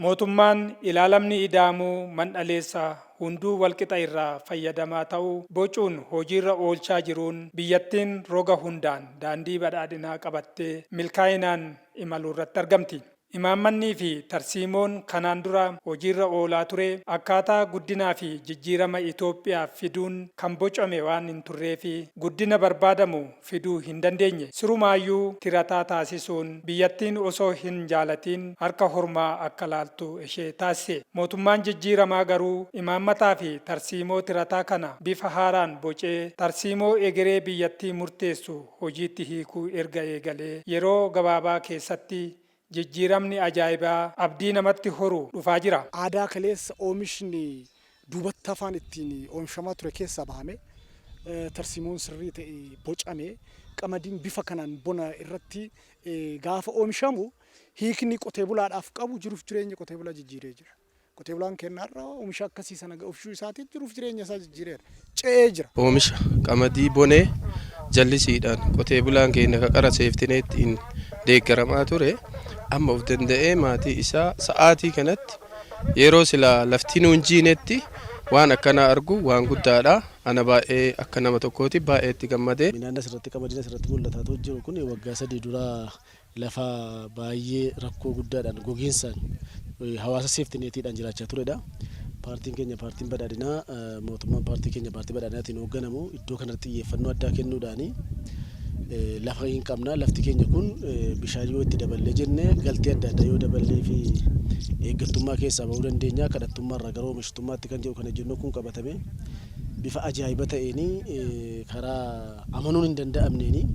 Mootummaan ilaalamni ida'amuu mandhaleessa hunduu walqixa irraa fayyadamaa ta'uu bocuun hojiirra oolchaa jiruun biyyattiin roga hundaan daandii badhaadhinaa qabattee milkaa'inaan imaluurratti argamti. Imaammannii fi tarsiimoon kanaan dura hojiirra oolaa ture akkaataa guddinaa fi jijjiirama Itoophiyaaf fiduun kan bocame waan hin turreef guddina barbaadamu fiduu hin dandeenye. Sirumaayyuu tirataa taasisuun biyyattiin osoo hin jaalatiin harka hormaa akka laaltu ishee taasise. Mootummaan jijjiiramaa garuu imaammataa fi tarsiimoo tirataa kana bifa haaraan bocee tarsiimoo egeree biyyattii murteessu hojiitti hiikuu erga eegalee yeroo gabaabaa keessatti jijjiiramni ajaa'ibaa abdii namatti horu dhufaa jira. Aadaa kaleessa oomishni duubatti hafaan ittiin oomishamaa ture keessaa bahame tarsiimoon sirrii ta'e bocame qamadiin bifa kanaan bona irratti gaafa oomishamu hiikni qotee bulaadhaaf qabu jiruuf jireenya qotee bulaa jijjiiree jira. Qotee bulaan keenya har'a oomisha akkasii sana oomishuu isaatiin jiruuf jireenya isaa jijjiireera. Ce'ee jira. Oomisha qamadii bonee jallisiidhaan qotee bulaan keenya ka qara seeftineettiin deeggaramaa ture amma of danda'ee maatii isaa sa'aatii kanatti yeroo silaa lafti nuun jiinetti waan akkanaa argu waan guddaadha. Ana baay'ee akka nama tokkooti baay'ee itti gammadee. Midhaan asirratti, qamadiin asirratti mul'ataa jiru kun waggaa 3 dura lafa baay'ee rakkoo guddaadhaan gogiinsaan hawaasa seeftineetiidhaan jiraachaa turedha. Paartiin keenya, Paartiin Badhaadhinaa, mootummaan paartii keenya Paartii Badhaadhinaatiin hoogganamu iddoo kanatti xiyyeeffannoo addaa kennuudhaan lafa hin qabna. Lafti keenya kun bishaan yoo itti daballee jenne, galtee adda addaa yoo daballee fi eeggattummaa keessaa bahuu dandeenya. Kadhattummaa irraa gara oomishtummaatti kan jedhu kan ejjennoo kun qabatame bifa ajaa'iba ta'een, karaa amanuun hin danda'amneen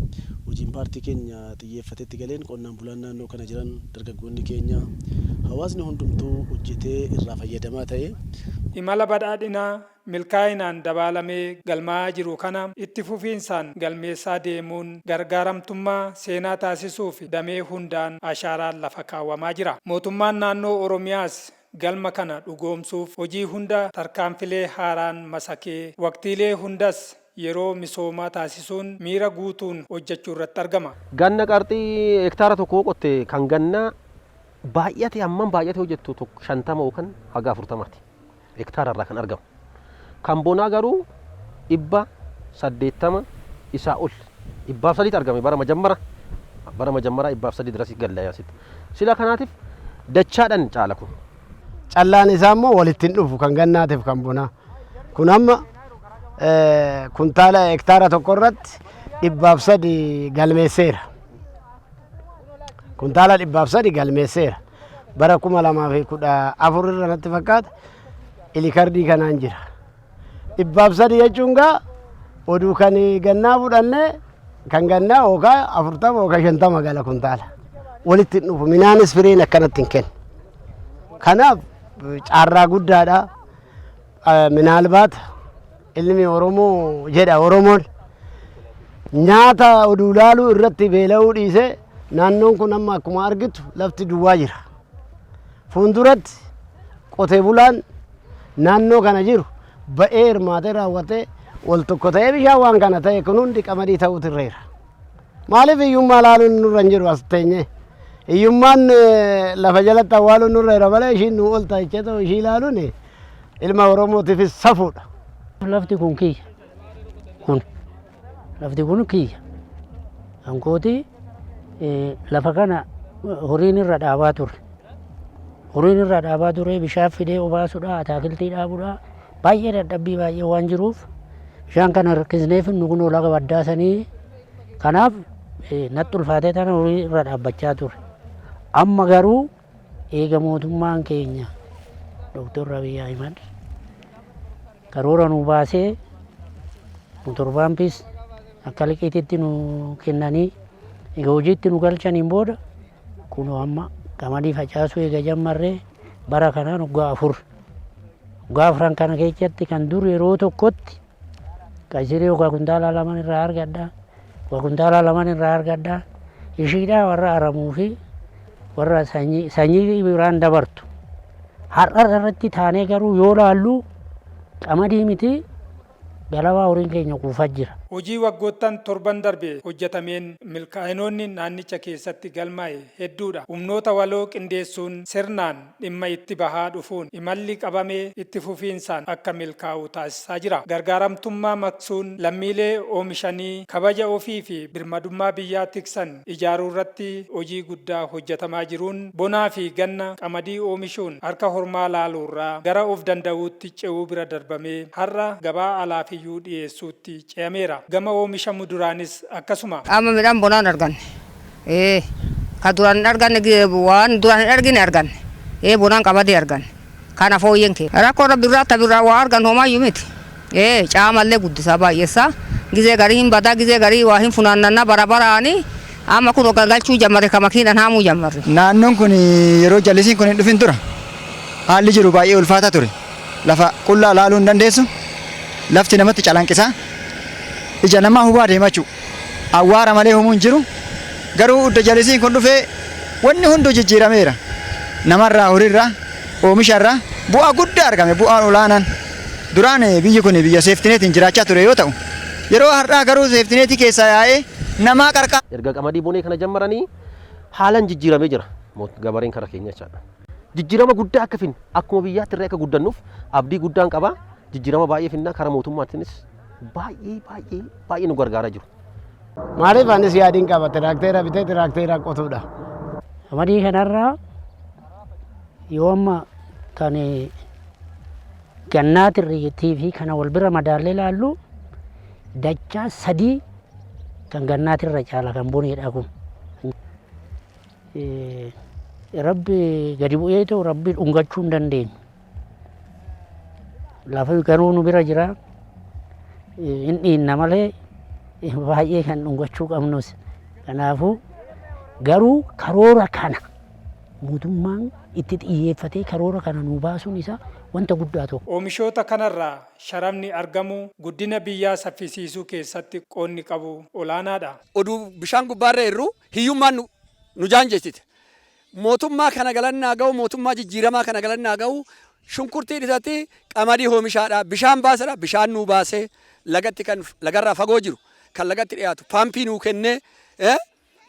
hojiin paartii keenya xiyyeeffatetti galeen qonnaan bulaan naannoo kana jiran, dargaggoonni keenya, hawaasni hundumtuu hojjetee irraa fayyadamaa ta'e. Imala badhaadhinaa milkaa'inaan dabaalamee galmaa'aa jiru kana itti fufiinsaan galmeessaa deemuun gargaaramtummaa seenaa taasisuuf damee hundaan ashaaraan lafa kaawwamaa jira. Mootummaan Naannoo Oromiyaas galma kana dhugoomsuuf hojii hunda tarkaanfilee haaraan masakee waqtiilee hundas yeroo misoomaa taasisuun miira guutuun hojjechuurratti argama. Ganna qarxii hektaara tokko qotte, kan gannaa baay'ate, hammam baay'ate hojjettu 50 yookaan haga 40ti hektaara irraa kan argamu. Kan bonaa garuu 180 isaa ol, 103tu argame bara majammara 103 dirasii galla asitti. Sila kanaatiif dachaadhaan caala kun. Callaan isaa immoo walitti hin dhufu, kan gannaatiif kan bonaa. Kun amma kuntaala hektaara tokko irratti 103 galmeesseera. Kuntaala 103 galmeesseera. Bara 2014 irra natti fakkaata ilikardii kanaan jira. 103 jechuun gaa oduu kan gannaa fudhannee kan gannaa yookaan 40 yookaan 50 gala kuntaala. Walitti hin dhufu, minaanis firiin akkanatti hin kennu. Kanaaf carraa guddaadha. Minaalbaata ilmi Oromoo jedha, Oromoon nyaata oduu laaluu irratti beela'uu dhiisee naannoon kun amma akkuma argitu lafti duwwaa jira. Fuulduratti qotee bulaan naannoo kana jiru ba'ee hirmaatee raawwatee wal tokko ta'ee bishaan waan kana ta'e kun hundi qamadii ta'uutu irreera. Maaliif hiyyummaa laaluun nurra hin jiru as teenyee? Hiyyummaan lafa jalatti awwaaluun nurra jira malee ishiin nu ol ta'ichee ta'u ishii ilaaluun ilma Oromootiifis safuudha. Lafti kun kiyya. Kun lafti kun kiyya. Kan kooti, lafa kana horiin irra dhaabaa ture. Horiin irra dhaabaa ture, bishaan fidee obaasuudha, ataakiltii dhaabuudha. Baay'ee dadhabbii baay'ee waan jiruuf bishaan kana rakkisneef nu kunoo laga baddaasanii kanaaf natti ulfaatee tana horii irra dhaabbachaa ture. Amma garuu eega mootummaan keenya Dr. Abiy Ahimad karoora nu baasee motor pumpiis akka liqiititti nu kennanii eega hojiitti nu galchaniin booda kunoo amma qamadii facaasuu eega jammarree bara kanaan waggaa 4. Waggaa afran kana keessatti kan dur yeroo tokkotti qaisirii yookaan kuntaala 2 irraa argadha. Yookaan kuntaala 2 irraa argadha. Ishiidhaa warra aramuu fi warra sanyii biraan dabartu. Har'a irratti taanee garuu yoo laallu qamadii miti galabaa horiin keenya kuufaa jira. Hojii waggoottan torban darbe hojjetameen milkaa'inoonni naannicha keessatti galmaa'e hedduudha. Humnoota waloo qindeessuun sirnaan dhimma itti bahaa dhufuun imalli qabame itti fufiinsaan akka milkaa'u taasisaa jira. Gargaaramtummaa maqsuun lammiilee oomishanii kabaja ofii fi birmadummaa biyyaa tiksan ijaaruu irratti hojii guddaa hojjetamaa jiruun bonaa fi ganna qamadii oomishuun harka hormaa laaluurraa gara of danda'uutti ce'uu bira darbamee har'a gabaa alaafiyyuu dhiyeessuutti ce'ameera. Gama oomisha muduraanis akkasuma. Amma midhaan bonaan arganne. Ee, ka duraan hin arganne, waan duraan hin argine arganne. Ee, bonaan qamadii arganne. Kana fooyyeen kee. Rakkoo irra birraa ta birraa waa argan homaayyuu miti. Ee, caamallee guddisaa baay'eessaa. Gizee garii hin badaa, gizee garii waa hin funaannannaa bara baraani. Amma kun galchuu jammarre, ka makiinaan haamuu jammarre. Naannoon kun yeroo jallisiin kun hin dhufin dura haalli jiru baay'ee ulfaataa ture. Lafa qullaa laaluu hin dandeessu. Lafti namatti calanqisaa. Ija namaa hubaa deema jechuudha. Awwaara malee humuu hin jiru. Garuu udda jallisiin kun dhufee wanni hunduu jijjiirameera. Namarraa, horiirraa, oomisharraa bu'aa guddaa argame, bu'aan olaanaan. Duraan biyyi kun biyya seeftineetiin jiraachaa ture yoo ta'u, yeroo har'aa garuu seeftineetii keessaa yaa'ee namaa qarqara. Erga qamadii bonee kana jammaranii haalaan jijjiiramee jira gabareen kara keenya jechaadha. Jijjiirama guddaa akka finnu, akkuma biyyaatti irree akka guddannuuf abdii guddaan qaba. Jijjiirama baay'ee finna, karaa mootummaatiinis baay'ee baay'ee baay'ee nu gargaaraa jiru. Maaliif anis yaadiin qaba tiraakteera bitee tiraakteera qotuudha. Qamadii kanarraa yoo amma kan gannaatirriitii fi kana wal bira madaallee ilaallu, dachaa sadii kan gannaatirra caala kan boneedha kun. Rabbi gadi bu'ee ta'u rabbi dhungachuu hin dandeenyu. Lafa garuu nu bira jira. Hin dhiinna malee baay'ee kan dhungachuu qabnus. Kanaafuu garuu karoora kana mootummaan itti xiyyeeffatee karoora kana nu baasuun isaa wanta guddaa tokko. Oomishoota kanarraa sharafni argamu guddina biyyaa saffisiisuu keessatti qoonni qabu olaanaadha. Oduu bishaan gubbaarra jirru hiyyummaan nu jaanjessite. Mootummaa kana galannaa ga'u, mootummaa jijjiiramaa kana galannaa ga'u, shunkurtii dhisatti qamadii oomishaadha. Bishaan baasadha. Bishaan nuu baasee, lagatti kan lagarraa fagoo jiru kan lagatti dhiyaatu paampii nuu kennee,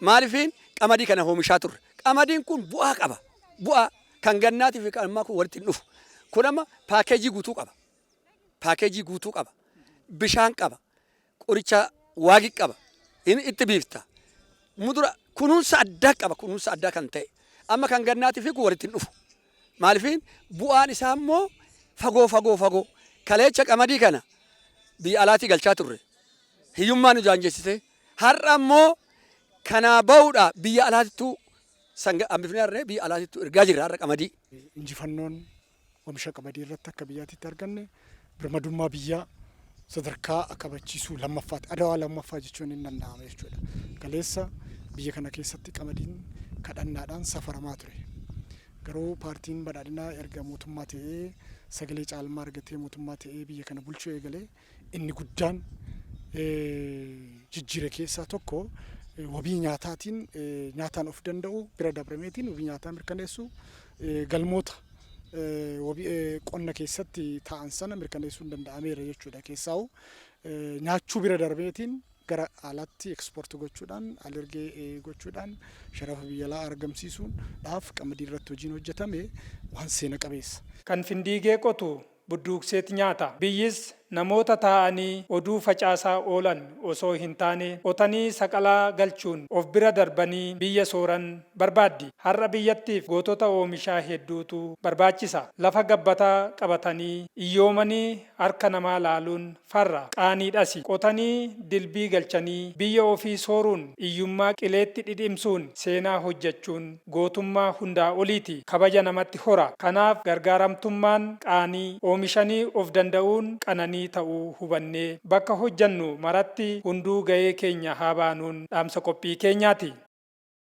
maalifiin qamadii kana oomishaa turre. Qamadiin kun bu'aa qaba. Bu'aa kan gannaatii fi kan ammaa kun walitti hin dhufu. Kun amma paakeejii guutuu qaba. Paakeejii guutuu qaba. Bishaan qaba. Qoricha waagi qaba. Inni itti biifta. Mudura kunuunsa addaa qaba. Kunuunsa addaa kan ta'e. Amma kan gannaatii fi kun walitti hin dhufu. Maalifiin bu'aan isaa immoo fagoo fagoo fagoo. Kaleecha qamadii kana biyya alaatii galchaa turre. Hiyyummaa nu jaanjessite. Har'a immoo kanaa bahuudha, biyya alaatittuu sanga hambifnee harree biyya alaatittuu ergaa jirra har'a qamadii. Injifannoon oomisha qamadii irratti akka biyyaatitti arganne birmadummaa biyyaa sadarkaa kabachiisuu lammaffaatti, Adawaa lammaffaa jechuun hin danda'ama jechuudha. Kaleessa biyya kana keessatti qamadiin kadhannaadhaan safaramaa ture. Garuu paartiin badhaadhinaa erga mootummaa ta'ee, sagalee caalmaa argatee mootummaa ta'ee biyya kana bulchuu eegalee, inni guddaan jijjiire keessaa tokko wabii nyaataatiin nyaataan of danda'u bira dabrameetiin wabii nyaataa mirkaneessuu, galmoota wabii qonna keessatti ta'an sana mirkaneessuun danda'ameera jechuudha. Keessaa'u nyaachuu bira darbeetiin gara alaatti ekspoorti gochuudhaan, alergee gochuudhaan sharafa biyya alaa argamsiisuun dhaaf qamadii irratti hojiin hojjetame waan seena qabeessa. Kan findiigee qotu budduuqseet nyaata. Biyyis namoota taa'anii oduu facaasaa oolan osoo hin taane, qotanii saqalaa galchuun of bira darbanii biyya sooran barbaaddi. Har'a biyyattiif gootota oomishaa hedduutu barbaachisa. Lafa gabbataa qabatanii iyyoomanii harka namaa laaluun farra qaaniidhasi. Qotanii dilbii galchanii biyya ofii sooruun, iyyummaa qileetti dhidhimsuun seenaa hojjechuun gootummaa hundaa oliiti. Kabaja namatti hora. Kanaaf gargaaramtummaan qaanii, oomishanii of danda'uun qananii ta'uu hubannee bakka hojjannu maratti hunduu ga'ee keenya haa baanuun dhaamsa qophii keenyaati.